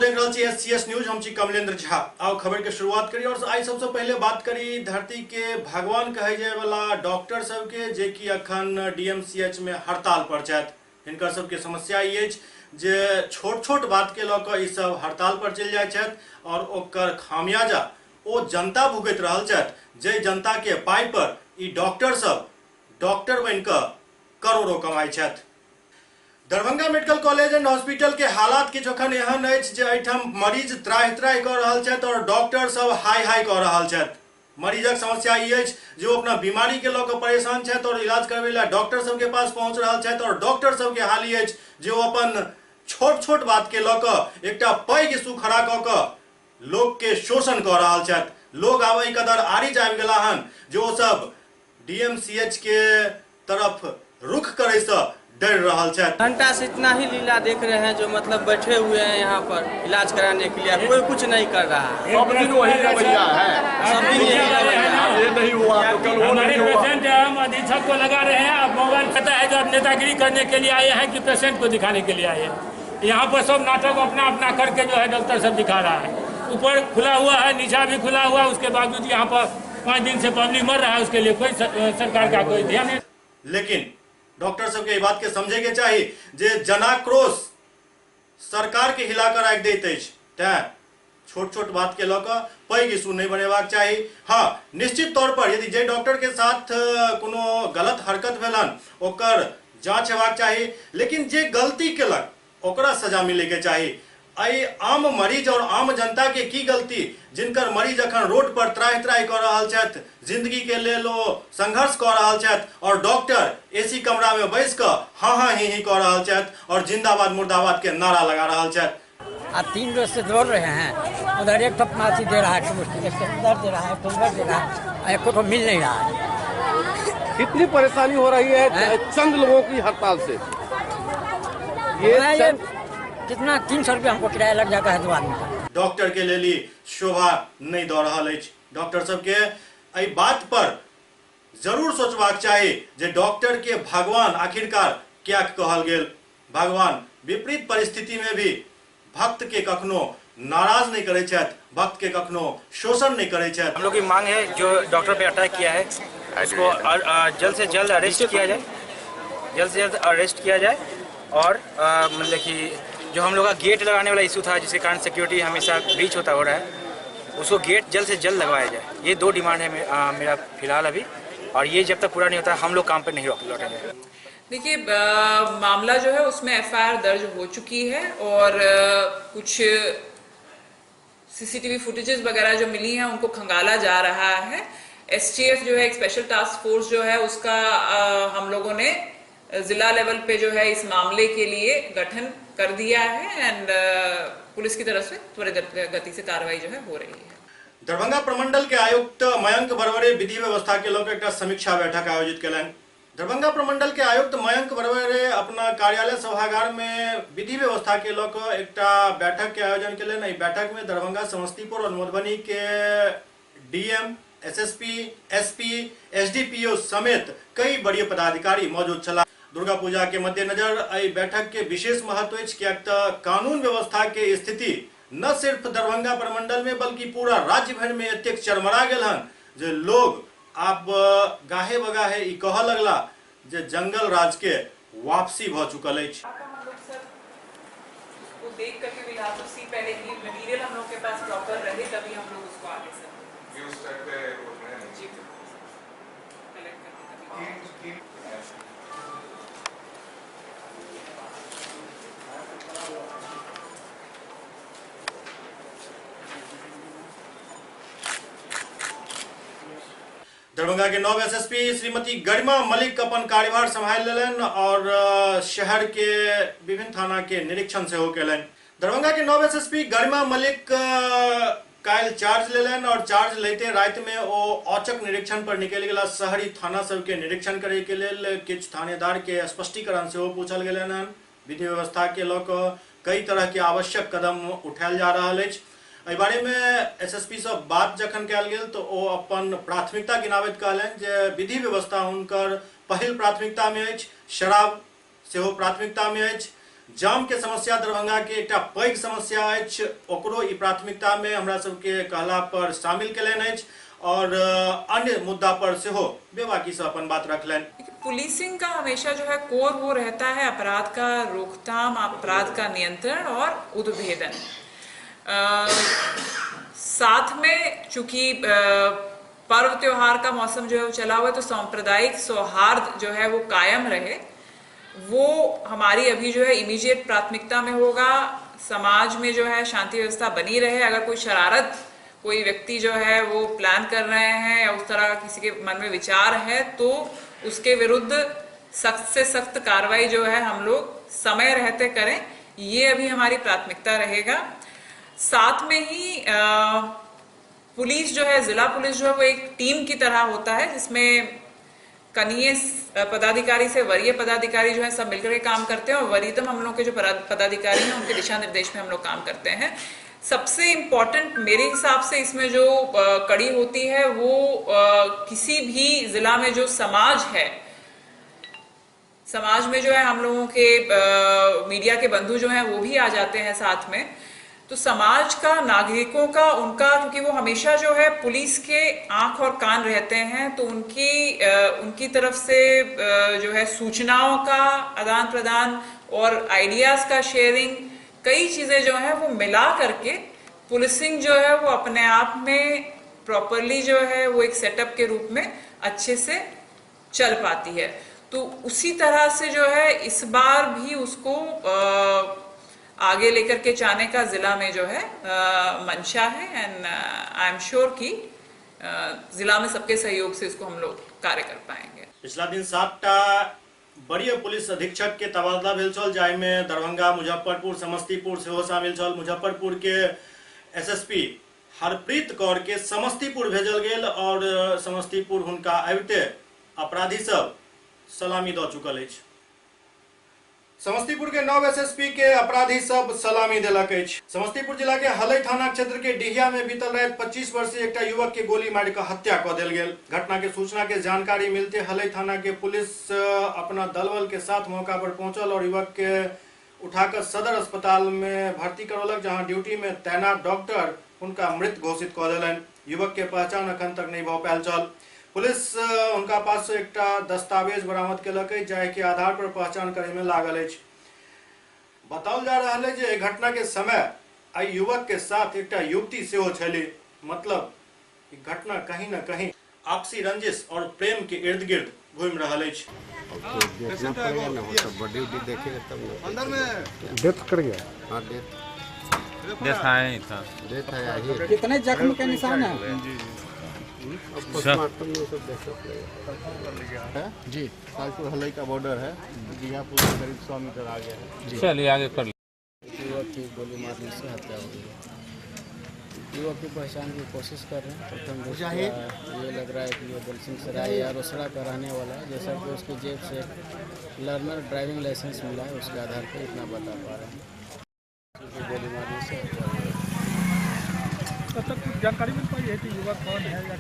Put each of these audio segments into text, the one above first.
देख रहल छी एससीएस न्यूज, हम छी कमलेंद्र झा। आओ खबर के शुरुआत करी और आई सबसे पहले बात करी धरती के भगवान कहे जाए वाला डॉक्टर सबके, जे कि अखन डीएमसीएच में हड़ताल पर छथि। हिनकर सबके समस्या ई अछि जे छोट छोट बात के लऽ कऽ ई सब हड़ताल पर चलि जाइ छथि और ओकर खामियाजा ओ जनता भुगति रहल छथि, जे जनता के पाई पर ई डॉक्टर सब डॉक्टर बनि कऽ करोड़ों कमाइ छथि। Darbhanga medical college and hospital के हालात किछु अखन एहन अछि जे एहिठाम मरीज त्राहि त्राहि कऽ रहल छथि और डॉक्टर सब हाय हाय कऽ रहल छथि। मरीजक समस्या ई अछि जे ओ अपना बीमारी के लऽ कऽ परेशान छथि और इलाज करबै लए डॉक्टर सबके पास पहुँच रहल छथि और डॉक्टर सबके हाल ई अछि जे ओ अपन छोट छोट बात के लऽ कऽ एकटा पैघ इशू खड़ा कऽ कऽ लोक के शोषण कऽ रहल छथि। लोग आब एहि कदर आरिज आबि गेला हन जे ओ सब डीएमसीएच के तरफ रुख करे से डर रहल छथि। घंटा से इतना ही लीला देख रहे हैं जो मतलब बैठे हुए हैं यहाँ पर इलाज कराने के लिए, कोई कुछ नहीं कर रहा है। सब दिन वही रवैया है, सब दिन यही रवैया है। ये नहीं हुआ तो कल वो हमारे नहीं हुआ। पेशेंट हम अधीक्षक को लगा रहे हैं, आप मोबाइल पता है जो आप नेतागिरी करने के लिए आए हैं कि पेशेंट को दिखाने के लिए आए हैं। यहाँ पर सब नाटक अपना अपना करके जो है डॉक्टर सब दिखा रहा है। ऊपर खुला हुआ है, नीचा भी खुला हुआ है, उसके बावजूद यहाँ पर 5 दिन से पब्लिक मर रहा है, उसके लिए कोई सरकार का कोई ध्यान नहीं। लेकिन डॉक्टर सबके ई बात के समझे के चाही जे जनाक्रोश सरकार के हिलाकर राखि दैत अछि, तैं छोट छोट बात के लऽ कऽ पैघ इशू नहीं बनेबाक चाही। हाँ, निश्चित तौर पर यदि जे डॉक्टर के साथ कोनो गलत हरकत भेलन ओकर जांच हेबाक चाही, लेकिन जे गलती केलक ओकरा सजा मिले के चाही। एहि आम मरीज और आम जनता के की गलती जिनकर मरीज अखन रोड पर त्राहि त्राहि कऽ रहल छथि, जिंदगी के लेल ओ संघर्ष कऽ रहल छथि और डॉक्टर एसी कमरा में बैस कऽ हाँ हाँ ही ही कऽ रहल छथि और जिंदाबाद मुर्दाबाद के नारा लगा रहल छथि। आप 3 रोज से दौड़ रहे हैं, उधर एक ठप माची दे रहा है, एक ठप उधर दे रहा है, एक ठप उधर दे रहा है, एक को मिल नहीं रहा है। कितनी परेशानी हो रही है चंद लोगों की हड़ताल से। ये कितना 300 रुपया हमको किराया लग जाता है 2 आदमी का। डॉक्टर के लेल शोभा नहीं दऽ रहल अछि। डॉक्टर सबके एहि बात पर जरूर सोचबाक चाही जे डॉक्टर के भगवान आखिरकार क्या कहल गेल। भगवान विपरीत परिस्थिति में भी भक्त के कखनो नाराज नहीं करे छथि, भक्त के कखनो शोषण नहीं करे छथि। हम लोग की मांग है जो डॉक्टर पे अटैक किया है उसको जल्द से जल्द अरेस्ट किया जाए, जल्द से जल्द अरेस्ट किया जाए। और मतलब कि जो हम लोग का गेट लगाने वाला इशू था जिसके कारण सिक्योरिटी हमेशा ब्रीच होता हो रहा है, उसको गेट जल्द से जल्द लगवाया जाए। ये 2 डिमांड है मेरा फिलहाल अभी, और ये जब तक पूरा नहीं होता हम लोग काम पर नहीं लौटेंगे। देखिए, मामला जो है उसमें एफआईआर दर्ज हो चुकी है और कुछ सीसीटीवी फुटेजेस वगैरह जो मिली हैं उनको खंगाला जा रहा है। एसटीएफ जो है एक स्पेशल टास्क फोर्स जो है उसका हम लोगों ने जिला लेवल पे जो है इस मामले के लिए गठन कर दिया है एंड पुलिस की तरफ से त्वरित गति से कार्रवाई जो है हो रही है। दरभंगा प्रमंडल के आयुक्त मयंक बरवरे विधि व्यवस्था के लऽ कऽ एकटा समीक्षा बैठक आयोजित केलनि। दरभंगा प्रमंडल के आयुक्त मयंक बरवरे अपना कार्यालय सभागार में विधि व्यवस्था के लऽ कऽ एकटा बैठक के आयोजन केलनि। एहि बैठक में दरभंगा, समस्तीपुर और मधुबनी के डीएम, एसएसपी, एसपी, एसडीपीओ समेत कई वरीय पदाधिकारी मौजूद छलाह। दुर्गा पूजा के मद्देनजर एहि बैठक के विशेष महत्व अछि, किएक तऽ कानून व्यवस्था के स्थिति न सिर्फ दरभंगा प्रमंडल में बल्कि पूरा राज्य भर में एतेक चरमरा गेल हन जे लोग आब गाहे बगाहे ई कहऽ लगला जे जंगल राज के वापसी भऽ चुकल अछि। देख करके we have to see पहले कि मटेरियल हम लोग के पास प्रॉपर रहे तभी हम लोग उसको आगे सब जी कलेक्ट करके तभी। दरभंगा के नव एसएसपी श्रीमती गरिमा मलिक अपन कार्यभार संभालि लेलनि और शहर के विभिन्न थाना के निरीक्षण सेहो केलनि। दरभंगा के नव एसएसपी गरिमा मलिक काल्हि चार्ज लेलनि और चार्ज लैते राति में ओ औचक निरीक्षण पर निकलि गेला। शहरी थाना सबके निरीक्षण करे के लेल किछु थानेदार के स्पष्टीकरण सेहो पूछल गेलनि हन। विधि व्यवस्था के लऽ कऽ कई तरह के आवश्यक कदम उठायल जा रहल अछि। एहि बारे में एसएसपी से बात जखन कयल गेल तो ओ अपन प्राथमिकता गिनाबैत कहलनि जे विधि व्यवस्था हुनकर पहिल प्राथमिकता में अछि, शराब सेहो प्राथमिकता में अछि, जाम के समस्या दरभंगा के एकटा पैघ समस्या अछि, ओकरो ई प्राथमिकता में हमरा सबके कहला पर शामिल केलनि अछि और अन्य मुद्दा पर सेहो बेबाकी से अपन बात रखलनि। पुलिसिंग का हमेशा जो है कोर वो रहता है अपराध का रोकथाम, अपराध का नियंत्रण और उद्भेदन। साथ में चूंकि पर्व त्योहार का मौसम जो है वो चला हुआ है, तो सांप्रदायिक सौहार्द जो है वो कायम रहे, वो हमारी अभी जो है इमीडिएट प्राथमिकता में होगा। समाज में जो है शांति व्यवस्था बनी रहे। अगर कोई शरारत, कोई व्यक्ति जो है वो प्लान कर रहे हैं या उस तरह का किसी के मन में विचार है, तो उसके विरुद्ध सख्त से सख्त कार्रवाई जो है हम लोग समय रहते करें, ये अभी हमारी प्राथमिकता रहेगा। साथ में ही पुलिस जो है, जिला पुलिस जो है वो एक टीम की तरह होता है, जिसमें कनीय पदाधिकारी से वरीय पदाधिकारी जो है सब मिलकर के काम करते हैं और वरीयतम हम लोग के जो पदाधिकारी हैं उनके दिशा निर्देश में हम लोग काम करते हैं। सबसे इम्पोर्टेंट मेरे हिसाब से इसमें जो कड़ी होती है वो किसी भी जिला में जो समाज है, समाज में जो है हम लोगों के मीडिया के बंधु जो हैं वो भी आ जाते हैं साथ में। तो समाज का, नागरिकों का, उनका, क्योंकि वो हमेशा जो है पुलिस के आंख और कान रहते हैं, तो उनकी तरफ से जो है सूचनाओं का आदान प्रदान और आइडियाज़ का शेयरिंग, कई चीज़ें जो है वो मिला करके पुलिसिंग जो है वो अपने आप में प्रॉपरली जो है वो एक सेटअप के रूप में अच्छे से चल पाती है। तो उसी तरह से जो है इस बार भी उसको आगे लेकर के जाने का ज़िला में जो है मंशा है एंड I am sure कि ज़िला में सबके सहयोग से इसको हम लोग कार्य कर पाएंगे। पिछला दिन 7टा वरीय पुलिस अधीक्षक के तबादला भेल छल, जाहिमे दरभंगा, मुजफ्फरपुर, समस्तीपुर सेहो शामिल छल। मुजफ्फरपुर के एसएसपी हरप्रीत कौर के समस्तीपुर भेजल गेल और समस्तीपुर हुनका आबिते अपराधी सब सलामी दऽ चुकल अछि। समस्तीपुर के 9 एसएसपी के अपराधी सब सलामी देलक अछि। समस्तीपुर जिला के हलई थाना क्षेत्र के डिहिया में बीतल रात 25 वर्षीय एकटा युवक के गोली मारि कऽ हत्या कऽ देल गेल। घटना के सूचना के जानकारी मिलते हलई थाना के पुलिस अपना दलबल के साथ मौका पर पहुंचल और युवक के उठाकर सदर अस्पताल में भर्ती करौलक, जहां ड्यूटी में तैनात डॉक्टर उनका मृत घोषित कऽ देलनि। युवक के पहचान अखन तक नहीं भऽ पायल छल। पुलिस उनका पास से एकटा दस्तावेज बरामद केलक अछि, जाहि के आधार पर पहचान करे में लागल अछि। बताओल जा रहल है जे घटना के समय एहि युवक के साथ एकटा युवती सेहो छली। मतलब घटना कहीं न कहीं आपसी रंजिश और प्रेम के इर्द गिर्द घूमि रहल अछि। देखना पड़ेगा ना, वो सब बॉडी उडी देखेगा तब ना। अंदर में डेथ कर गया। हां, डेथ आया ही था। डेथ आया ही। कितने जख्म के निशान है? जी जी, अब पोस्टमार्टम में सब देखना पड़ेगा। जी, ताजपुर हलई का बॉर्डर है, दियापुर से करीब 100 मीटर आगे है। चलिए आगे कर। युवक की गोली मारने से हत्या हो गई है। युवक की पहचान की कोशिश कर रहे हैं। प्रथम दृष्टया ये लग रहा है कि ये दलसिंह सराय या रोसड़ा का रहने वाला है। जैसा कि उसकी जेब से लर्नर ड्राइविंग लाइसेंस मिला है, उसके आधार पर इतना बता पा रहे हैं। गोली मारने से हत्या हो गई। तब तक कुछ जानकारी मिल पाई है कि युवक कौन है या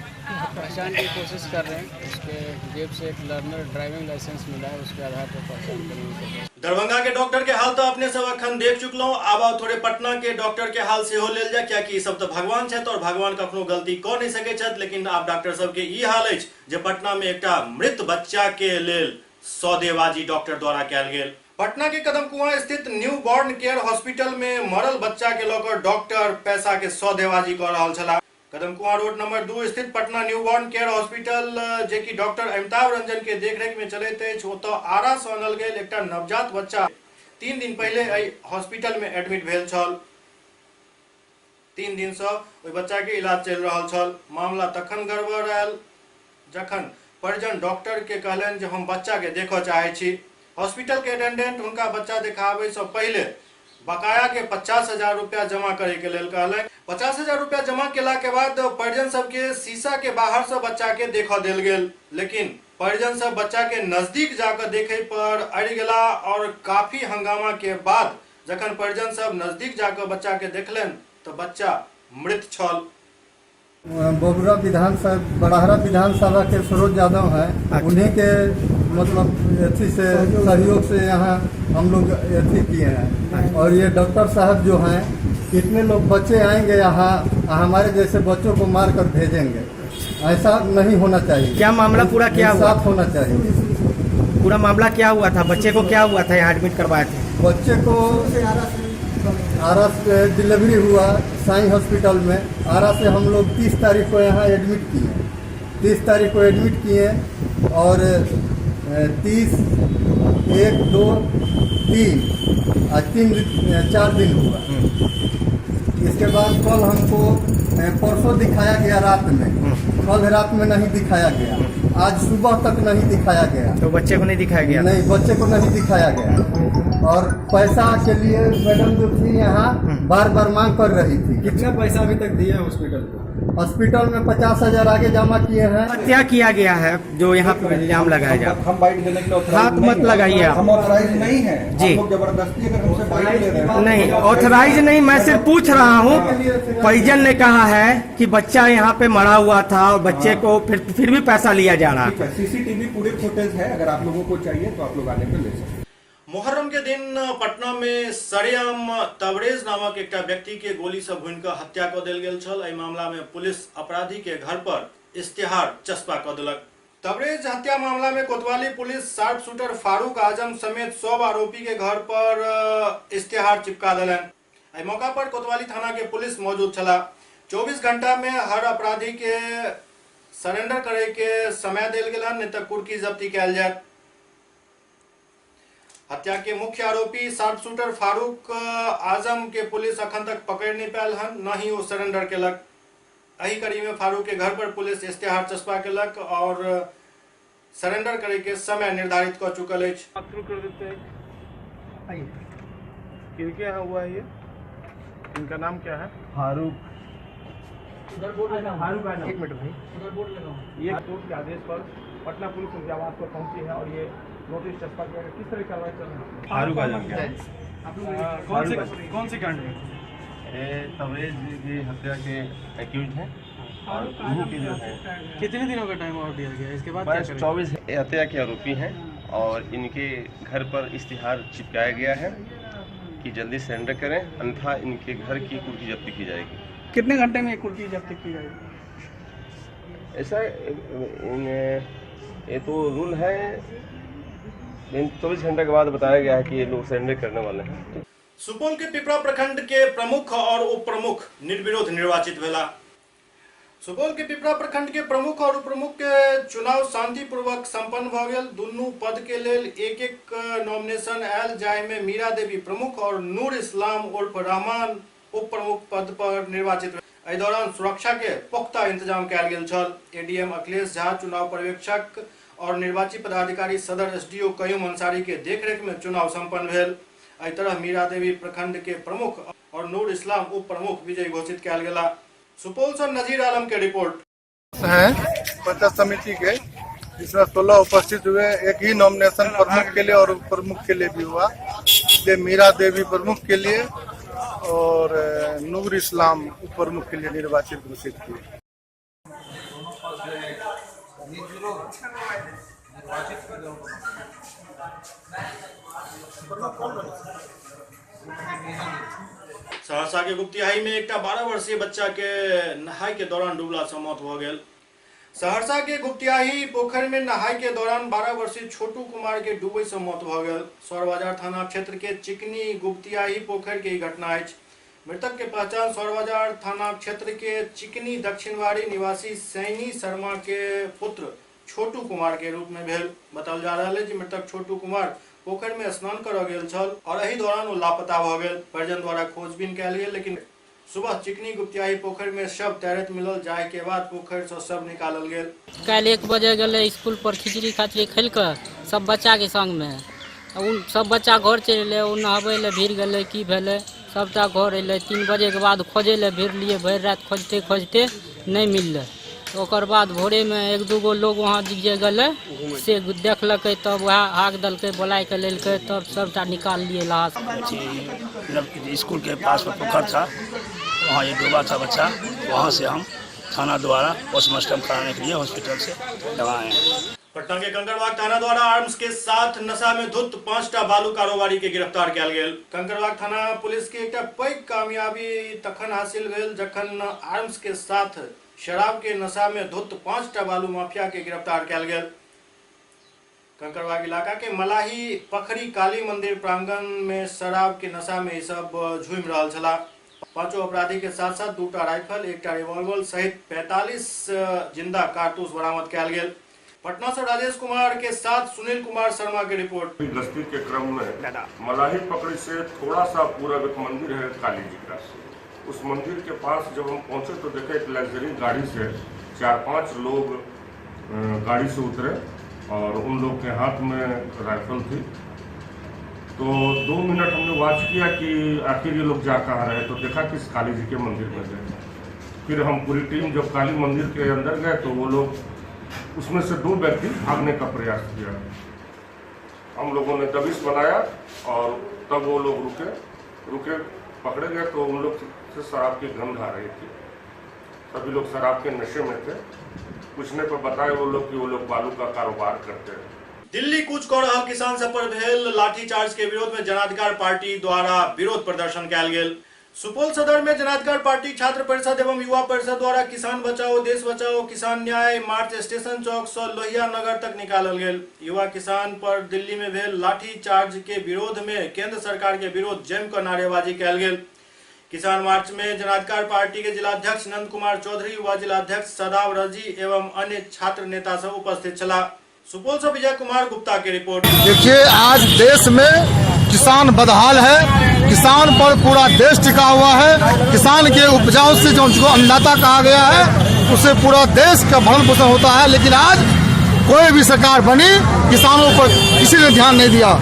पहचान की कोशिश कर रहे हैं। उसके जेब से एक लर्नर ड्राइविंग लाइसेंस मिला है, उसके आधार पर पहचान करने की कोशिश। दरभंगा के डॉक्टर के हाल तो अपने सब अखन देख चुकलहुँ। आब आउ थोड़े पटना के डॉक्टर के हाल सेहो लेल जाय, कियाकि ई सब तो भगवान छथि और भगवान कखनो गलती कऽ नहि सकैत छथि। लेकिन आब डॉक्टर सबके ई हाल अछि जे पटना में एकटा मृत बच्चा के लेल सौदेबाजी डॉक्टर द्वारा कयल गेल। पटना के कदमकुआं स्थित न्यू बॉर्न केयर हॉस्पिटल में मरल बच्चा के लऽ डॉक्टर पैसा के सौदेबाजी कऽ रहल छलाह। कदमकुआं रोड नंबर 2 स्थित Patna new born care hospital, जे कि डॉक्टर अमिताभ रंजन के देखरेख में चलैत अछि, ओतऽ आरा से आनल गेल एकटा नवजात बच्चा 3 दिन पहिले एहि हॉस्पिटल में एडमिट भेल छल। 3 दिन से ओहि बच्चा के इलाज चलि रहल छल। मामला तखन गड़बड़ आयल जखन परिजन डॉक्टर के कहलनि जे हम बच्चा के देखऽ चाहै छी। हॉस्पिटल के अटेंडेंट हुनका बच्चा देखाबै से पहिले बकाया के 50,000 रुपया जमा करे के लेल कहलनि। 50,000 रुपया जमा केला के बाद परिजन सबके शीशा के बाहर से बच्चा के देखऽ देल गेल, लेकिन परिजन सब बच्चा के नजदीक जाकर देखे पर अड़ि गेला और काफी हंगामा के बाद जखन परिजन सब नजदीक जाकर बच्चा के देखलनि तो बच्चा मृत छल। बबुरा विधानसभा, बड़हरा विधानसभा के सरोज यादव हैं, उन्हीं के मतलब अथी से सहयोग से यहाँ हम लोग अथी किए हैं। और ये डॉक्टर साहब जो हैं, कितने लोग बच्चे आएंगे यहाँ, हमारे जैसे बच्चों को मार कर भेजेंगे, ऐसा नहीं होना चाहिए। क्या मामला पूरा क्या हुआ? इंसाफ होना चाहिए। पूरा मामला क्या हुआ था? बच्चे को क्या हुआ था, यहाँ एडमिट करवाए थे? बच्चे को आरा से डिलीवरी हुआ साई हॉस्पिटल में। आरा से हम लोग 30 तारीख को यहाँ एडमिट किए, 30 तारीख को एडमिट किए और 30, 1, 2, 3, आज 3, 4 दिन हुआ। इसके बाद कल हमको परसों दिखाया गया रात में, कल रात में नहीं दिखाया गया, आज सुबह तक नहीं दिखाया गया। तो बच्चे को नहीं दिखाया गया? नहीं, बच्चे को नहीं दिखाया गया। और पैसा के लिए मैडम जो थी यहाँ बार बार मांग कर रही थी। कितना पैसा अभी तक दिया हॉस्पिटल को? हॉस्पिटल में 50,000 आगे जमा किए हैं। हत्या किया गया है जो यहाँ पे इल्जाम लगाया जा रहा है। हम बाइट देने के लिए हाथ मत लगाइए आप। हम ऑथराइज नहीं है जी। आप लोग जबरदस्ती अगर हमसे बाइट ले रहे हैं। नहीं, ऑथराइज नहीं, मैं सिर्फ पूछ रहा हूँ। परिजन ने कहा है कि बच्चा यहाँ पे मरा हुआ था और बच्चे को फिर भी पैसा लिया जा रहा ठीक है, सीसीटीवी पूरे फुटेज है, अगर आप लोगों को चाहिए तो आप लोग आने पे ले सकते हैं। मुहर्रम के दिन पटना में सरेआम तबरेज नामक एकटा व्यक्ति के गोली से भूनि कऽ हत्या कऽ देल गेल छल। एहि मामला में पुलिस अपराधी के घर पर इश्तेहार चस्पा कऽ देलक। तबरेज हत्या मामला में कोतवाली पुलिस शार्प शूटर फारूक आजम समेत सब आरोपी के घर पर इश्तेहार चिपका देलनि। एहि मौका पर कोतवाली थाना के पुलिस मौजूद छला। 24 घंटा में हर अपराधी के सरेंडर करे के समय देल गेल हन, नहीं तऽ कुर्की जब्ती कयल जायत। हत्या के मुख्य आरोपी शार्प शूटर फारूक आजम के पुलिस अखन तक पकड़ नहीं पायल हन, न ही ओ सरेंडर केलक। एही कड़ी में फारूक के घर पर पुलिस इश्तेहार चस्पा केलक और सरेंडर करे के समय निर्धारित कऽ चुकल अछि। शुरू कर देते हैं। किनके यहाँ हुआ है ये? इनका नाम क्या है? फारूक। फारूक आजम। एक मिनट भाई, ये कोर्ट के आदेश पर पटना पुलिस उनके आवास पर पहुंची है और ये नोटिस चस्पा किया गया। किस तरह की कार्रवाई चल रही है? फारूक आजम क्या? कौन से कांड में? तबरेज की हत्या के एक्यूज हैं और उन्हीं के जो है। कितने दिनों का टाइम और दिया गया इसके बाद क्या करेंगे? 24 हत्या के आरोपी हैं और इनके घर पर इश्तिहार चिपकाया गया है कि जल्दी सरेंडर करें, अन्यथा इनके घर की कुर्की जब्ती की जाएगी। कितने घंटे में कुर्की जब्ती की जाएगी? ऐसा ये तो रूल है, 24 घंटे के बाद बताया गया है कि ये लोग सरेंडर करने वाले हैं। सुपौल के पिपरा प्रखंड के प्रमुख और उप प्रमुख निर्विरोध निर्वाचित भेला। सुपौल के पिपरा प्रखंड के प्रमुख और उप प्रमुख के चुनाव शांतिपूर्वक संपन्न भ गेल। दुनू पद के लेल एक एक नॉमिनेशन आयल, जाहि में मीरा देवी प्रमुख और नूर इस्लाम उर्फ रहमान उप प्रमुख पद पर निर्वाचित भेल। एहि दौरान सुरक्षा के पुख्ता इंतजाम कयल गेल छल। एडीएम अखिलेश झा, चुनाव पर्यवेक्षक और निर्वाची पदाधिकारी सदर एसडीओ कयूम अंसारी के देखरेख में चुनाव संपन्न भेल। एहि तरह मीरा देवी प्रखंड के प्रमुख और नूर इस्लाम उप प्रमुख विजयी घोषित कयल गेला। सुपौल से नजीर आलम के रिपोर्ट। हैं पंचायत समिति के, जिसमें 16 उपस्थित हुए। एक ही नॉमिनेशन प्रमुख के लिए और उप प्रमुख के लिए भी हुआ। इसलिए मीरा देवी प्रमुख के लिए और नूर इस्लाम उप प्रमुख के लिए निर्वाचित घोषित किए। सहरसा के गुप्तियाही में एकटा 12 वर्षीय बच्चा के नहाय के दौरान डूबला से मौत भ गेल। सहरसा के गुप्तियाही पोखर में नहाय के दौरान 12 वर्षीय छोटू कुमार के डूबे से मौत भ गेल। सौरबाजार थाना क्षेत्र के चिकनी गुप्तियाही पोखर के ई घटना अछि। मृतक के पहचान सौरबाजार थाना क्षेत्र के चिकनी दक्षिणवाड़ी निवासी सैनी शर्मा के पुत्र छोटू कुमार के रूप में भेल। बताओल जा रहा है कि मृतक छोटू कुमार पोखर में स्नान करऽ गेल छल और एहि दौरान ओ लापता भ गेल। परिजन द्वारा खोजबीन कयल गेल, लेकिन सुबह चिकनी गुप्तियाही पोखर में शव तैरत मिलल, जाय के बाद पोखर से शव निकालल गेल। काल्हि 1 बजे गेलै स्कूल पर, खिचड़ी खाचड़ी खेलकै सब बच्चा के संग में। उन सब बच्चा घर चलि एलै, ओ नहबै लए भीड़ गेलै, की भेलै सबटा घर एलै। 3 बजे के बाद खोजै लए भिड़लियै, भरि राति खोजते खोजते नहि मिललै। ओकर बाद भोरे में 1-2 गो लोग वहाँ जे गेलै से देखलकै, तब वएह हाक देलकै, बोलाय के लेलकै, तब सबटा निकाललियै लाश। स्कूल के पास में पोखर था, वहाँ ये डूबा था बच्चा, वहाँ से हम थाना द्वारा पोस्टमार्टम कराने के लिए हॉस्पिटल से दवाएं हैं। पटना के कंकड़बाग थाना द्वारा आर्म्स के साथ नशा में धुत 5टा बालू कारोबारी के गिरफ्तार कयल गेल। कंकड़बाग थाना पुलिस के एकटा पैघ कामयाबी तखन हासिल भेल जखन आर्म्स के साथ शराब के नशा में धुत 5टा बालू माफिया के गिरफ्तार कयल गेल। कंकड़बाग इलाका के मलाही पखरी काली मंदिर प्रांगण में शराब के नशा में सब झूमि रहल छला। 5 अपराधी के साथ साथ 2टा राइफल, 1टा रिवॉल्वर सहित 45 जिंदा कारतूस बरामद कयल गेल। पटना से राजेश कुमार के साथ सुनील कुमार शर्मा की रिपोर्ट। गश्ती के क्रम में मलाही पकड़ी से थोड़ा सा पूरब एक मंदिर है काली जी का, उस मंदिर के पास जब हम पहुंचे तो देखे एक लग्जरी गाड़ी से 4-5 लोग गाड़ी से उतरे और उन लोग के हाथ में राइफल थी। तो 2 मिनट हमने वॉच किया कि आखिर ये लोग जा कहाँ रहे, तो देखा कि इस काली जी के मंदिर में गए। फिर हम पूरी टीम जब काली मंदिर के अंदर गए तो वो लोग उसमें से 2 व्यक्ति भागने का प्रयास किया। हम लोगों ने दबिश बनाया और तब वो लोग रुके पकड़े गए। तो उन लोग से शराब की गंध आ रही थी, सभी लोग शराब के नशे में थे। पूछने पर बताए वो लोग कि वो लोग बालू का कारोबार करते हैं। दिल्ली कूच कऽ रहल किसान सब पर भेल लाठीचार्ज के विरोध में जनाधिकार पार्टी द्वारा विरोध प्रदर्शन कयल गेल। सुपौल सदर में जनाधिकार पार्टी छात्र परिषद एवं युवा परिषद द्वारा किसान बचाओ देश बचाओ किसान न्याय मार्च स्टेशन चौक से लोहिया नगर तक निकालल गेल। युवा किसान पर दिल्ली में भेल लाठी चार्ज के विरोध में केंद्र सरकार के विरोध जमकर नारेबाजी कयल गेल। किसान मार्च में जनाधिकार पार्टी के जिलाध्यक्ष नंद कुमार चौधरी, युवा जिलाध्यक्ष सदाब रजी एवं अन्य छात्र नेता सब उपस्थित छला। सुपौल से विजय कुमार गुप्ता की रिपोर्ट। देखिए, आज देश में किसान बदहाल है, किसान पर पूरा देश टिका हुआ है। किसान के उपजाऊ से जो उनको अन्नदाता कहा गया है उससे पूरा देश का भरण पोषण होता है। लेकिन आज कोई भी सरकार बनी, किसानों पर किसी ने ध्यान नहीं दिया,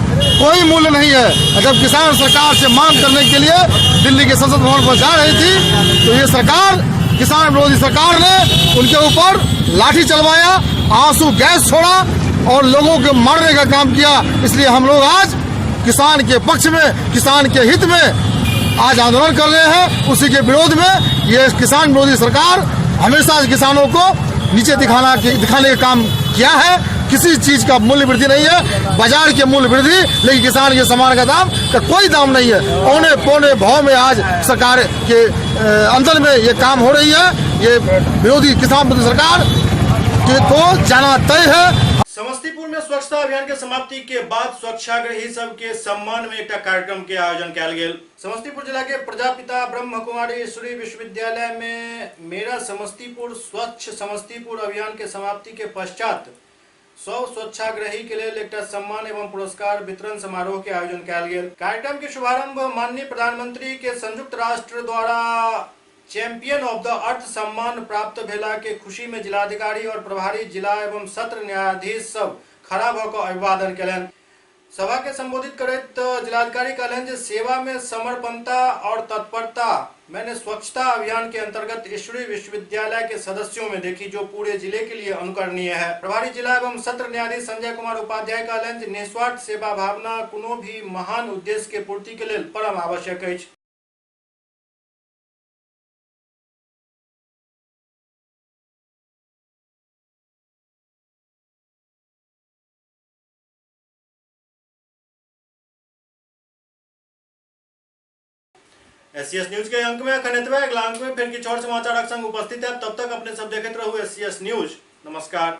कोई मूल्य नहीं है। जब किसान सरकार से मांग करने के लिए दिल्ली के संसद भवन पर जा रही थी तो ये सरकार, किसान विरोधी सरकार ने उनके ऊपर लाठी चलवाया, आंसू गैस छोड़ा और लोगों के मारने का काम किया। इसलिए हम लोग आज किसान के पक्ष में, किसान के हित में आज आंदोलन कर रहे हैं। उसी के विरोध में ये किसान विरोधी सरकार हमेशा किसानों को नीचे दिखाने का काम किया है। किसी चीज का मूल्य वृद्धि नहीं है, बाजार के मूल्य वृद्धि, लेकिन किसान के सामान का दाम का कोई दाम नहीं है। औने पौने भाव में आज सरकार के अंदर में ये काम हो रही है। ये विरोधी किसान विरोधी सरकार को जाना तय है। समस्तीपुर में स्वच्छता अभियान के समाप्ति के बाद स्वच्छाग्रही सब के सम्मान में एक कार्यक्रम के आयोजन कयल गेल। समस्तीपुर जिला के प्रजापिता ब्रह्म कुमारी ईश्वरी विश्वविद्यालय में मेरा समस्तीपुर स्वच्छ समस्तीपुर अभियान के समाप्ति के पश्चात 100 स्वच्छाग्रही के लिए एक सम्मान एवं पुरस्कार वितरण समारोह के आयोजन कयल गेल। कार्यक्रम के शुभारंभ माननीय प्रधानमंत्री के संयुक्त राष्ट्र द्वारा चैंपियन ऑफ the earth सम्मान प्राप्त भेला के खुशी में जिलाधिकारी और प्रभारी जिला एवं सत्र न्यायाधीश सब खड़ा भऽ कऽ अभिवादन केलनि। सभा के संबोधित करैत जिलाधिकारी कहलनि जे सेवा में समर्पणता और तत्परता मैंने स्वच्छता अभियान के अंतर्गत ईश्वरी विश्वविद्यालय के सदस्यों में देखी, जो पूरे जिले के लिए अनुकरणीय है। प्रभारी जिला एवं सत्र न्यायाधीश संजय कुमार उपाध्याय कहलनि जे निस्वार्थ सेवा भावना कोनो भी महान उद्देश्य के पूर्ति के लेल परम आवश्यक अछि। एससीएस न्यूज के अंक में अखन एतबे। अगला अंक में फिर किछु और समाचारक संग उपस्थित है। तब तक अपने सब देखैत रहू एससीएस न्यूज। नमस्कार।